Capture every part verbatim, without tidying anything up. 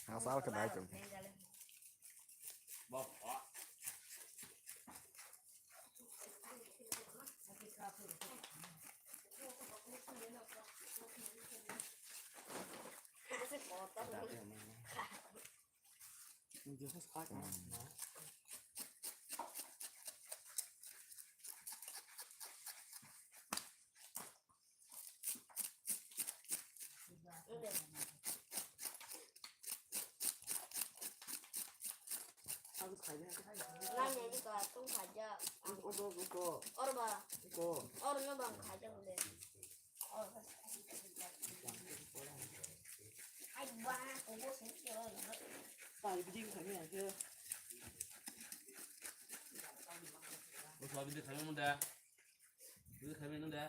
Asal kedai tu. Nang ni ka tung khaja. Iko, iko. Or ba. Iko. Or no bang khaja bole. Or. Ai ba, ko bo se. Ai bijing khaja ya. Bos abi de khaja munda. Abi de khaja munda.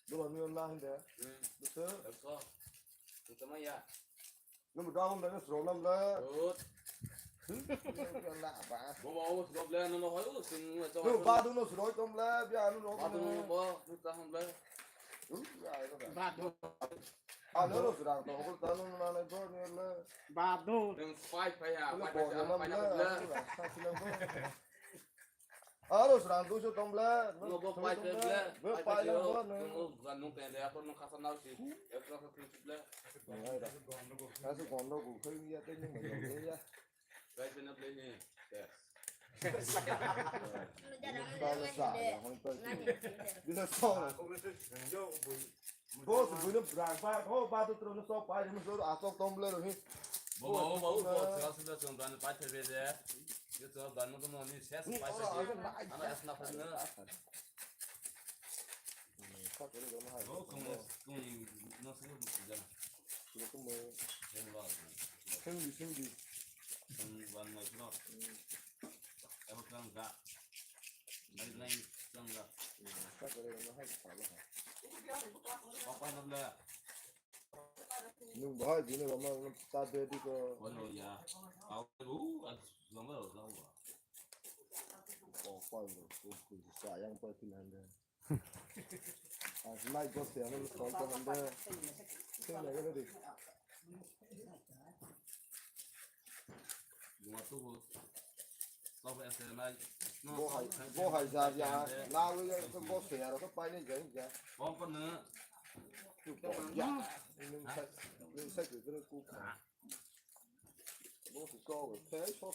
Dula nui la hinde. Betul. Nung dong dan sro nam la. Good. La ba. Bo ba, us gob le no no hoi us sing me to. Nung ba du no sro tom la, bia anu no. Ba du no ba, du ta ham le. Ba du. Alo ro srang to ko ta no na na go ni la. Ba du. Nung pai pai ya, pai pai ya, pai ya. Aro srang duiso tong ble. No bo pai pai ble. Bo pai lang bo no. Nung gan nung pen le, ako nung khasa nau si. Ekra sa pin ble. Kasu gondo gu khoi ya te nung ya ya. Pai pen ble ni. Yes. Bisa so. Boss, buino brang ba, oh, ba tu trono sok pai, mo so asok tom le rohi. Bo, bo, bo, bo, sila sila song dan pai thebe de. Yo to dan mo to mo ni ses pai thebe. Ana es na phas na. Oh, kung, kung, no se mo si dan. Kung mo. Kung ba. Kung di, kung di. Kung ban mo no. Abo kang ga. Mai nai kang ga. Ka kore no hai sa lo ha. Papa no le. Nung bahai dine rama ta de di ko. Kono ya. Au ru an lama lo lo. Oh, pa lo. Ko ko sa yang pa ti nan de. Ah, mai go se ano ko ko han de. Ke na ga de. Bunga tu bu. Bo hai, bo hai ja ja, la wi ya ko bo se ya ro ko pai ni ja ja. Bo ko ne. Tu ko ya. Nung sa, nung sa ku ku. Bo su ko ke so